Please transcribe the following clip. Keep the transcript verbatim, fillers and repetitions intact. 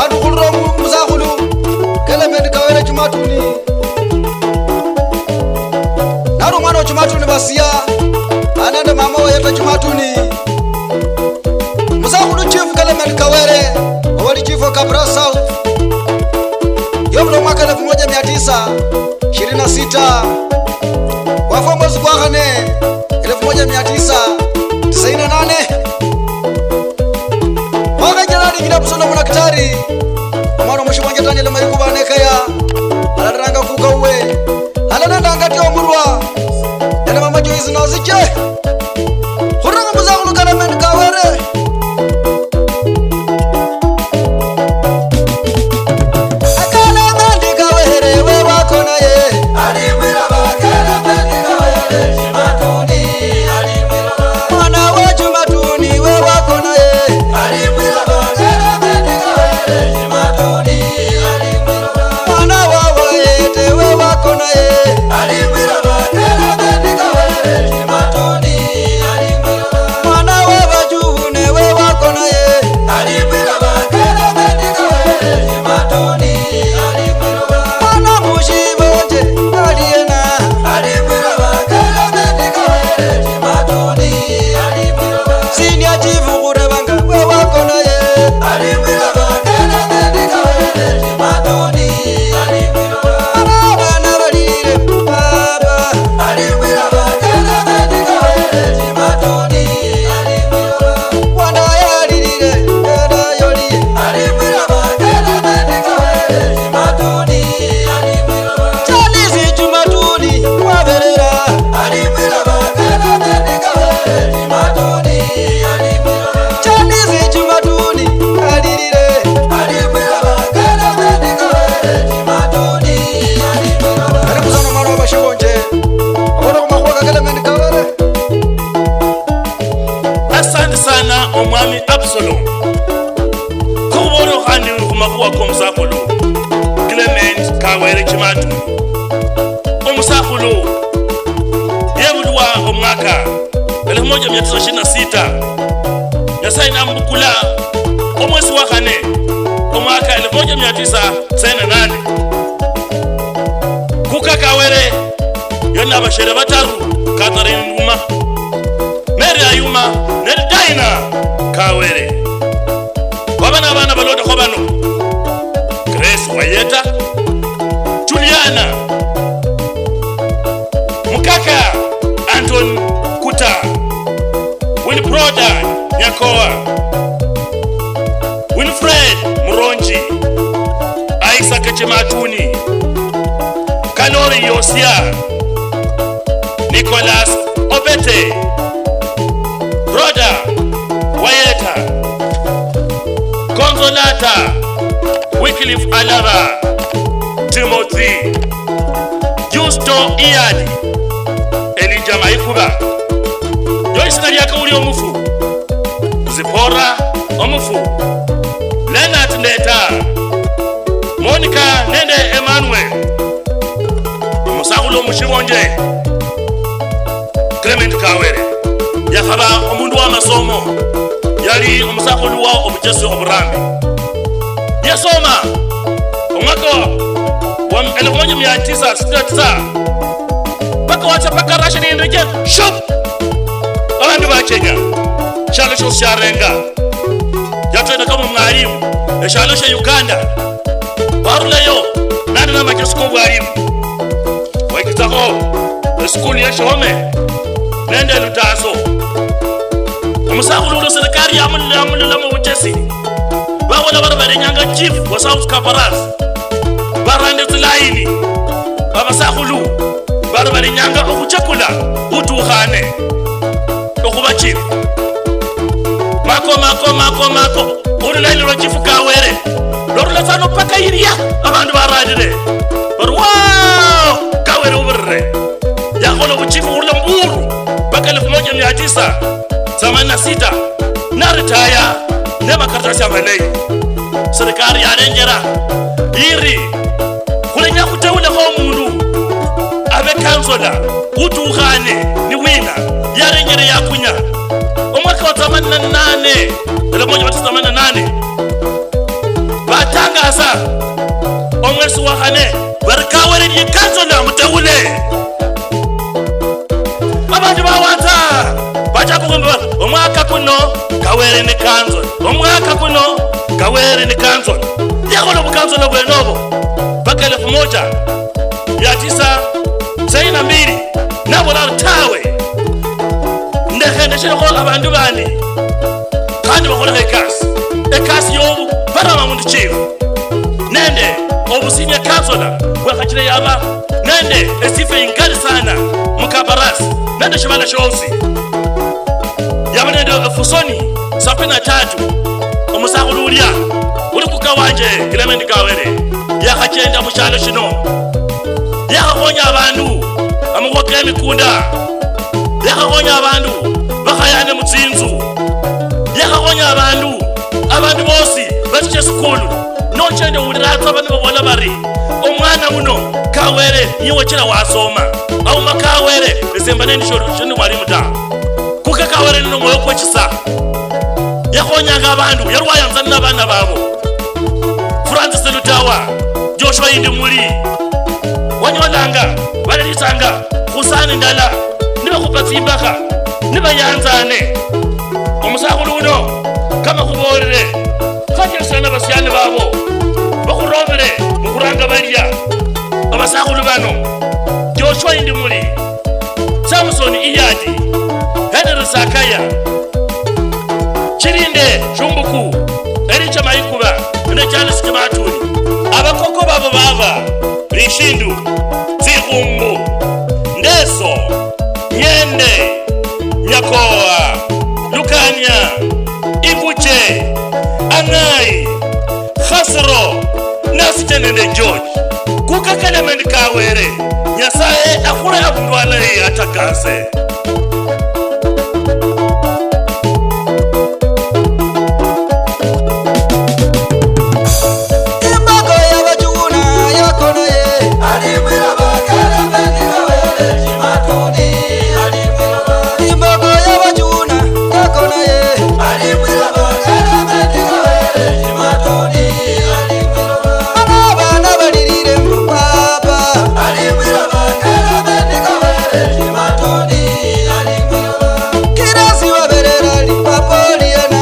Bandu khulira omu-, musakhulu Clement Kawere Chimatuni. Nali omwana wa Chimatuni Basia, a nende mama wa Yeta Chimatuni. Musakhulu Chief Clement Kawere, owali Chief wa Kabarak South, yobula omwaka elfu moja mia tisa ishirini na sita, wafwa mwezi kwa khane, elfu moja mia tisa tisaini na nane. Mwakha jana alingila Absalomu Daktari, omwana omushi wanje Daniel Mayikuba Nekaya, alaliranga kuka uwe, alalendanga ati omurwa, nende mama Joyce Naziche. Khuranga musakhulu Clement Kawere. Clement Kawere, we wakona ye. Mwana wa Chimatuni, we wakona ye. Mwana wa Wayete, we wakona ye. Mwana wa Bachune, we wakona ye. Mwana Mushibonje, ali yena. Senior Chief Khurebanga, we wakona ye. Abana balire, baba. Wanda yalirire, yanda yoliye. Charles Chimatuni, waberera. Charles Chimatuni, alirire. Karibu sana mwana wa Bashibonje. Abona kumakhuwa ka Clement Kawere. Asante sana omwami Absalom. Khubola khandi khumakhuwa komusakhulu Clement Kawere Chimatuni. Omusakhulu yebulwa omwaka elfu moja mia tisa ishirini na sita, Nyasaye namubukula omwesi wa khane, omwaka elfu moja mia tisa tisaini na nane. Kuka Kawere yali nabashere bataru, Catherine Nduma, Mary Ayuma nende Dinah Kawere. Baba nabana balondakho bano: Grace Wayeta, Juliana, Mukaka Anton Kuta, Wilproda Nyakoa, Wilfred Muronji, Isaac Chimatuni, Kalori Yosia, Nicholas Obete, Rhoda Wayeta, Consolata, Wycliffe Alaba, Timothy, Justo Iyali, Elijah Maikuba, Joyce Naliaka uli omufu, Zipporah omufu, Leonard Ndeta, Monica nende Emmanuel. Omusakhulu omushibonje Clement Kawere yakhaba omundu wa masomo, yali omusakhulu wa obuchesi oburambi. Yasoma omwaka wa elfu moja mia tisa sitini na tisa, paka wacha paka Russia nende je, shop! Abandu bachenya, shialo shiosi shiarenga. Yatwena kama mwalimu eshialo shia Uganda. Warulayo nali namachesi kobwalimu. Wekitsakho esukulu ya Shome nende Lutaso. Omusakhulu uno serikali yamulula, yamulula mubuchesi. Babola bari balenyanga chief wa South Kabarak. Barande tsilaini. Abasakhulu bari balenyanga okhuchakula utukhane okhuba chief. Mako, mako, mako, mako. Olu lwaili lwa chief Kawere lwarula tsano paka iria abandu baralile bari, "Wow! Kawere ubirire." Yakhola obuchifu khurula muburu paka elfu moja mia tisa themanini na sita, naritaya ne makaratasi amalayi. Serikali yalenjera yiri, "Khulenya khuteulekho omundu abe kansolo utukhane ni wina." Yalenjere yakunya. Omwaka wa themanini na nane, elfu moja mia tisa themanini na nane, ba Ne, bari Kawere ni councillor mutawule. Abandu bawatsa, bachaka okhwimba, "Omwaka kuno, Kawere ni councillor. Omwaka kuno, Kawere ni councillor." Yakhola obucouncillor bwenobo, mpaka elfu moja mia tisa tisaini na mbili, nabola ari, "Tawe, ndekhendesherekho abandu bandi, khandi bakholekho ekasi, ekasi yobu barama mundu chief." Nende obusinia councillor bwakhachile yaba nende esifa ingali sana mukabarasi nende shibala shiosi. Yaba nende efusoni sapini na tatu. Omusakhulu ulia uli kuka wanje Clement Kawere yakhachenda mushialo shino, yakhakhonya abandu amakhuwa kemikunda, yakhakhonya abandu bakhayane mutsinzu, yakhakhonya abandu, abandu bosi basiche sukulu. Nochenda owulira tsa bano babola bari, "Omwana uno Kawere niye wachira wasoma. Auma Kawere, esemba nendi shori, shindi mwalimu ta." Kuka Kawere nino mwoyo kwechisa. Yakhonyanga abandu, yali wayanzana nabana babo. Francis Lutawa, Joshua Indimuli. Wanyolanga, balalitanga, khusani ndala, nibakhupa tsimbakha, nibayanzane. Omusakhulu uno, kama khuboolele, khachesana basiani babo, bakhurobele mukhuranga balia. Abasakhulu bano, Joshua Indimuli, Samson Iyadi, Henry Sakaya, Chirinde Shumbuku, Elijah Maikuba, nende Charles Kimatuni. Abakoko babo baba, Lishindu, Tsikhumbu, Ndeso, Nyende, Nyakoa, Lukania, Ibuche, Ang'ai, Khasiro, Nasiche nende George. Kuka Clement Kawere, Nyasaye akhule abundu alayi atakase. Imbaga yabachuna yakonaye. Imbaga yabachuna yakonaye. Ano abana balilile mbu papa. Kirasi waberera lipapoli yena.